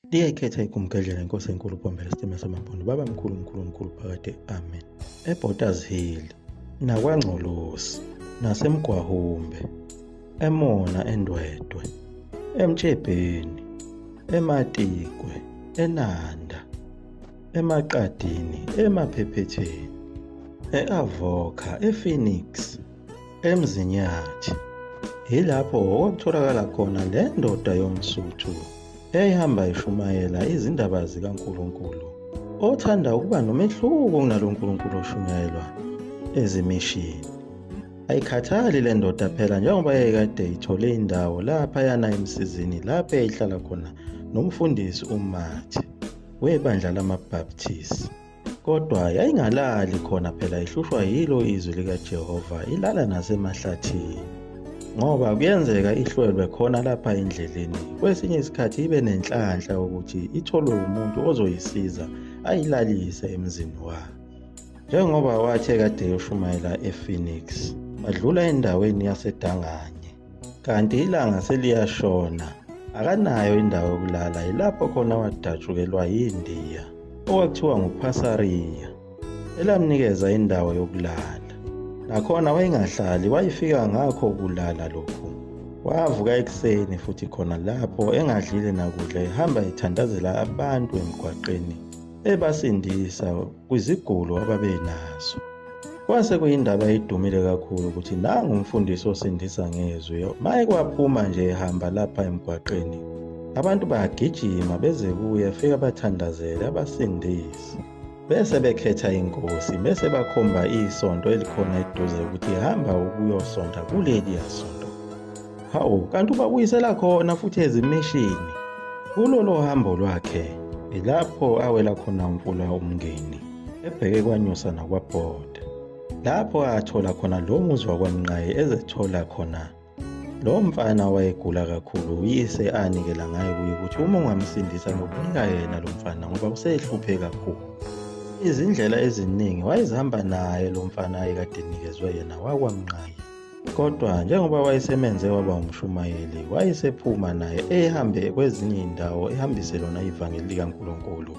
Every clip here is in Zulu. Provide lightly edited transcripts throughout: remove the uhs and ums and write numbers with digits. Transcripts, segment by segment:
Liyayikhetha iGumgedlela inkosi enkulu Bhombela Sitima samaMpondo baba mkhulu mkhulu mkhulu phakade amen. EBotters Hill nakwaNgcolosi naseMgwahumbe eMona eNdwedwe eMtshebheni eMatikwe eNanda eMaqadini eMaphephetheni e-Avoca ePhoenix eMzinyathi yilapho okwakutholakala khona le ndoda yomSuthu eyayihamba ishumayela izindaba zikaNkulunkulu othanda ukuba nomehluko kunalo Nkulunkulu oshunyayelwa ezimishini. Ayikhathali le ndoda phela njengoba yayikade ithole indawo laphayana emsizini lapho eyayihlala khona nomfundisi uMathe webandla lamaBaptist. Kodwa yayingalali khona phela ihlushwa yilo izwi likaJehova ilala nasemahlathini. Ngoba kuyenzeka ihlwelwe khona lapha endleleni kwesinye isikhathi ibe nenhlanhla ukuthi itholwe umuntu ozoyisiza ayilalise emzini wakhe. Njengoba wathi ekade eyoshumayela ePhoenix, badlula endaweni yaseDanganye. Kanti ilanga seliyashona, akanayo indawo yokulala, yilapho khona wadatshukelwa yindiya okwakuthiwa nguPhasariya elamnikeza indawo yokulala. Nakhona wayengahlali, wayefika ngakho ukulala lokhu. Wavuka ekuseni futhi khona lapho engadlile nakudla ehamba ethandazela abantu emgwaqeni ebasindisa kwizigulo ababenazo. Kwase kuyindaba edumile kakhulu ukuthi nangu umfundisi osindisa ngezwi. Maye kwaphuma nje ehamba lapha emgwaqeni. Abantu bayagijima beze kuye fika bathandazele abasindise. Bese bekhetha inkosi bese bakhomba isonto elikhona eduze ukuthi hamba ukuyosonta kuleliya sonto. Hawu, kanti ubabuyisela khona futhi ezimishini. Kulolo hambo lwakhe ilapho awela khona umfula uMngeni ebheke kwaNyusa nakwaBhoda. Lapho athola khona lo muzi wakwaMnqayi ezethola khona lo mfana wayegula kakhulu uyise anikela ngaye kuye ukuthi uma ungamsindisa ngokunika yena lo mfana ngoba usehluphe kakhulu. Izindlela eziningi wayezihamba naye lo mfana ayekade enikezwe yena wakwaMnqayi. Kodwa njengoba wayesemenze waba umshumayeli, wayesephuma naye ehambe kwezinye indawo ehambise lona ivangeli likaNkulunkulu.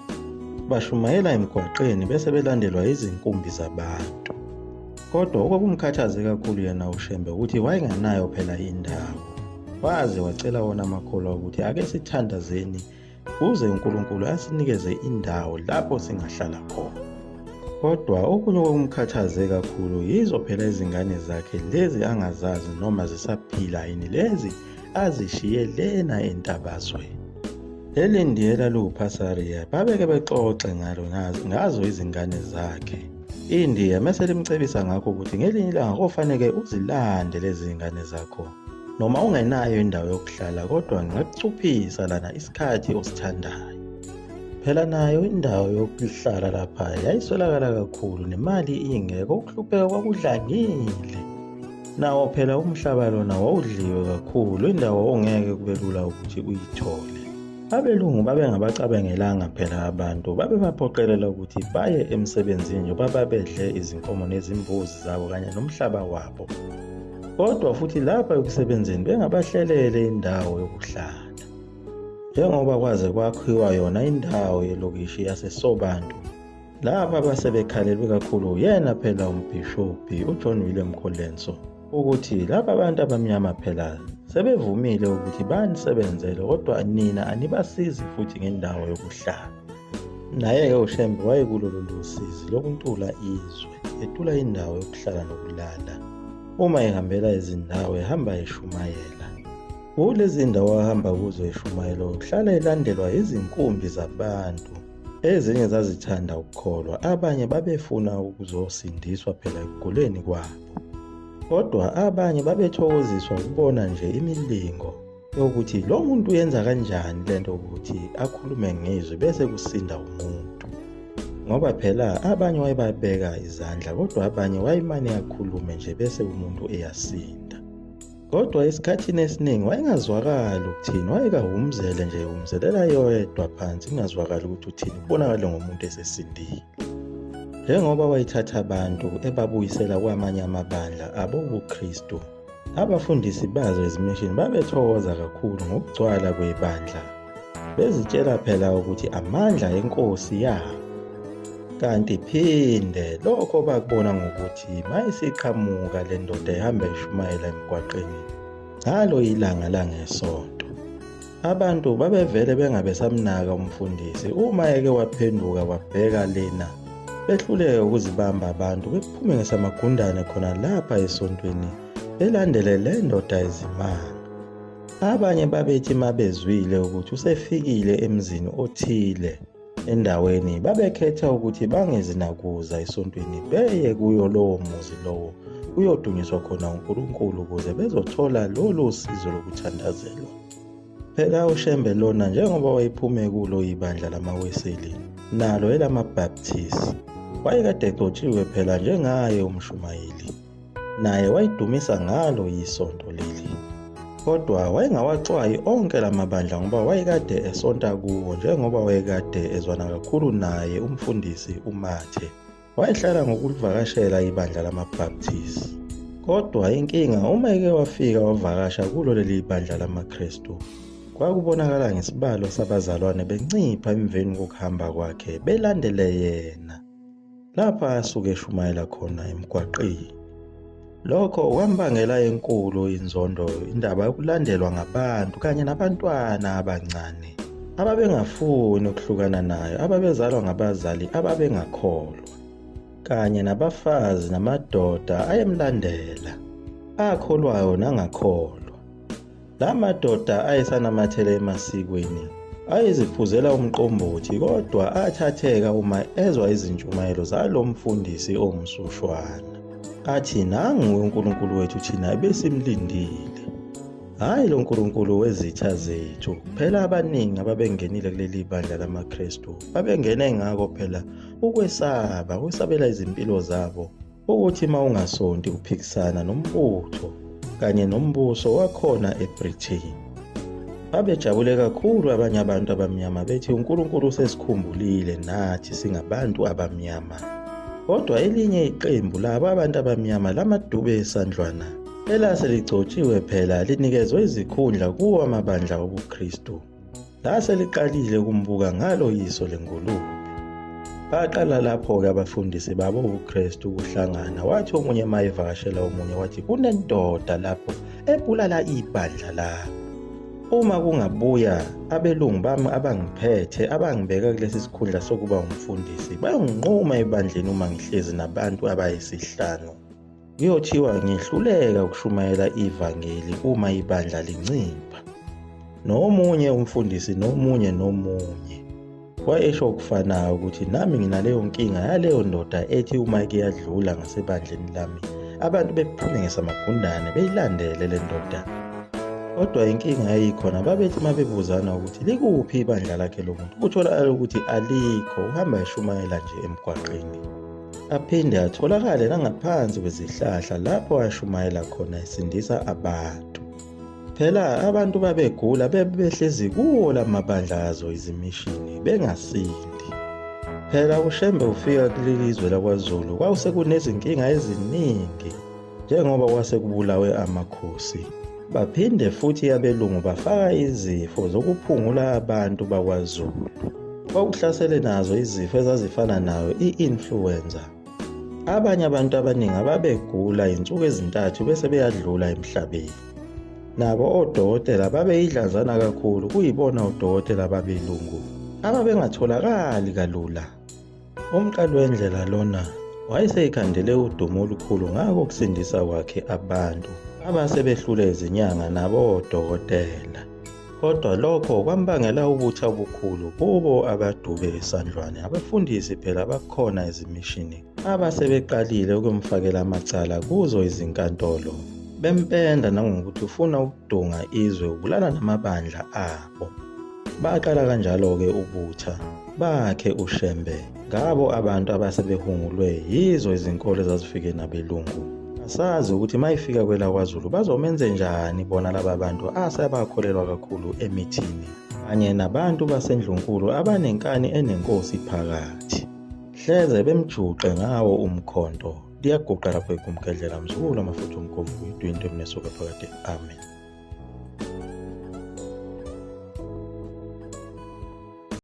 Bashumayela emgwaqeni bese belandelwa izinkumbi zabantu. Kodwa okwakumkhathaze kakhulu yena uShembe ukuthi wayengenayo phela indawo. Waze wacela wona amakholwa ukuthi ake sithandazeni kuze uNkulunkulu asinikeze indawo lapho singahlala khona. Kodwa okunye okwakumkhathaze kakhulu yizo phela izingane zakhe lezi angazazi noma zisaphila yini lezi azishiye lena entabazwe. Leli ndiyela liwuPhasariya babeke bexoxe ngalo ngazo izingane zakhe. Indiya mese limcebisa ngakho ukuthi ngelinye ilanga kofaneke uzilande lezi zingane zakho noma ungenayo indawo yokuhlala kodwa ngingakucuphisa lana isikhathi osithandayo. Phela nayo indawo yokuhlala lapha yayiswelakala kakhulu nemali ingekho ukuhlupheka kwakudlangile. Nawo phela umhlaba lona wawudliwe kakhulu indawo ongeke kube lula ukuthi uyithole. Abelungu babengabacabangelanga phela abantu babebaphoqelela ukuthi baye emsebenzini njengoba babedle izinkomo nezimbuzi zabo kanye nomhlaba wabo. Kodwa futhi lapha ekusebenzeni bengabahlelele indawo yokuhlala. Njengoba kwaze kwakhiwa yona indawo yelokishi yaseSobantu, laba basebekhalelwe kakhulu uyena phela umbhishobhi uJohn William Colenso ukuthi laba bantu abamnyama phela sebevumile ukuthi banisebenzele kodwa nina anibasizi futhi ngendawo yokuhlala. Naye-ke uShembe wayekulo lolu sizi lokuntula izwe, etula indawo yokuhlala nokulala. Uma ehambela izindawo ehamba eshumayela. Kulezi ndawo ahamba kuzo eshumayela uhlala elandelwa izinkumbi zabantu. Ezinye zazithanda ukukholwa, abanye babefuna ukuzosindiswa phela ekuguleni kwabo. Kodwa abanye babethokoziswa ukubona nje imilingo yokuthi lo muntu uyenza kanjani lento ukuthi akhulume ngezwi bese kusinda umuntu. Ngoba phela abanye wayebabeka izandla kodwa abanye wayemane akhulume nje bese umuntu eyasinda. Kodwa esikhathini esiningi wayengazwakali ukuthini, wayekahumuzele nje ehumuzelela yedwa phansi kungazwakali ukuthi uthini, kubonakale ngomuntu esesindile. Njengoba wayethatha abantu ebabuyisela kwamanye amabandla abobuKristu, abafundisi bazo ezimishini babethokoza kakhulu ngokugcwala kwebandla. Bezitshela phela ukuthi amandla enkosi yabo. Kanti phinde lokho bakubona ngokuthi mayisiqhamuka le ndoda ihamba ishumayela emgwaqeni ngalo ilanga langesonto. Abantu babevele bengabe samnaka umfundisi uma eke waphenduka wabheka lena behluleke ukuzibamba abantu bephume ngesamagundane khona lapha esontweni belandele le ndoda izimanga. Abanye babethi mabezwile ukuthi usefikile emzini othile endaweni babekhetha ukuthi bangezi nakuza esontweni beye kuyo lowo muzi lowo kuyodunyiswa khona uNkulunkulu ukuze bezothola lolu sizo lokuthandazelwa. Phela uShembe lona njengoba wayephume kulo ibandla lamaWeseli nalo elamaBaptist wayekade egcotshiwe phela njengaye umshumayeli. Naye wayidumisa ngalo isonto leli. Kodwa wayengawaxwayi onke lamabandla ngoba wayekade esonta kuwo njengoba wayekade ezwana kakhulu naye umfundisi uMathe. Wayehlala ngokulivakashela ibandla lamaBaptist. Kodwa inkinga uma eke wafika wavakasha kulo leli bandla lamaKristu, kwakubonakala ngesibalo sabazalwane bencipha emveni kokuhamba kwakhe belandele yena. Lapha asuke eshumayela khona emgwaqeni. Lokho kwambangela enkulu inzondo indaba yokulandelwa ngabantu kanye nabantwana abancane ababengafuni ukuhlukana nayo, ababezalwa ngabazali ababengakholwa, kanye nabafazi namadoda ayemlandela, akholwayo nangakholwa. La madoda ayesanamathele emasikweni ayeziphuzela umqombothi kodwa athatheka uma ezwa izintshumayelo zalo mfundisi ongumsushwana. Athi nangu uNkulunkulu wethu thina ebesimlindile. Hhayi lo Nkulunkulu wezitha zethu. Phela abaningi ababengenile kuleli bandla lamaKristu babengene ngako phela ukwesaba, ukwesabela izimpilo zabo Ukuthi uma ungasonti uphikisana nombutho kanye nombuso wakhona eBritain. Babejabule kakhulu abanye abantu abamnyama bethi uNkulunkulu usesikhumbulile nathi singabantu abamnyama. Kodwa elinye iqembu labo abantu abamnyama lamadube esandlwana elase ligcotshiwe phela linikezwe izikhundla kuwo amabandla obuKristu. Lase liqalile ukumbuka ngalo yiso lengulube. Baqala lapho-ke abafundisi babo ubuKristu ukuhlangana. Wathi omunye uma evakashela omunye wathi kunendoda lapho ebulala ibandla lami. Uma kungabuya abelungu bami abangiphethe abangibeka kulesi sikhundla sokuba umfundisi bayonginquma ebandleni uma ngihlezi nabantu abayisihlanu. Kuyothiwa ngihluleka ukushumayela ivangeli uma ibandla lincipha. Nomunye umfundisi nomunye nomunye wayesho okufanayo ukuthi nami nginaleyo nkinga yaleyo ndoda ethi uma ike yadlula ngasebandleni lami abantu bephume ngesamagundane beyilandele le ndoda. Kodwa inkinga yayikhona babethi uma bebuzana ukuthi likuphi ibandla lakhe lo muntu kutholakala ukuthi alikho uhamba eshumayela nje emgwaqeni. Aphinde atholakale nangaphansi kwezihlahla lapho ashumayela khona esindisa abantu. Phela abantu babegula bebehlezi kuwo lamabandla azo izimishini bengasindi. Phela uShembe ufika kuleli zwe lakwaZulu kwawusekunezinkinga eziningi njengoba kwase kubulawe amakhosi. Baphinde futhi abelungu bafaka izifo zokuphungula abantu bakwaZulu. Kwakuhlasele nazo izifo ezazifana nayo i-influenza. Abanye abantu abaningi ababegula insuku ezintathu bese beyadlula emhlabeni. Nabo odokotela babeyidlanzana kakhulu kuyibona odokotela babelungu ababengatholakali kalula. Umqali wendlela lona wayeseyikhandele udumo olukhulu ngako ukusindisa kwakhe abantu abase behlule izinyanga nabodokotela. Kodwa lokho kwambangela ubutha obukhulu kubo abadube esandlwane, abafundisi phela bakhona ezimishini abase beqalile ukumfakela amacala kuzo izinkantolo, bempenda nangokuthi ufuna ukudunga izwe ubulala namabandla abo. Baqala kanjalo-ke ubutha bakhe uShembe ngabo abantu abasebehungulwe yizo izinkolo ezazifike nabelungu. Asazi ukuthi mayifika kwelakwaZulu bazomenze njani bona laba bantu asebakholelwa kakhulu emithini kanye nabantu basendlunkulu abanenkani enenkosi phakathi. Hleze bemjuqe ngawo umkhonto. Liyaguqa lapho igumgedlela mzukulu amafutha umgovu idwinto emnesuka phakade. Amen.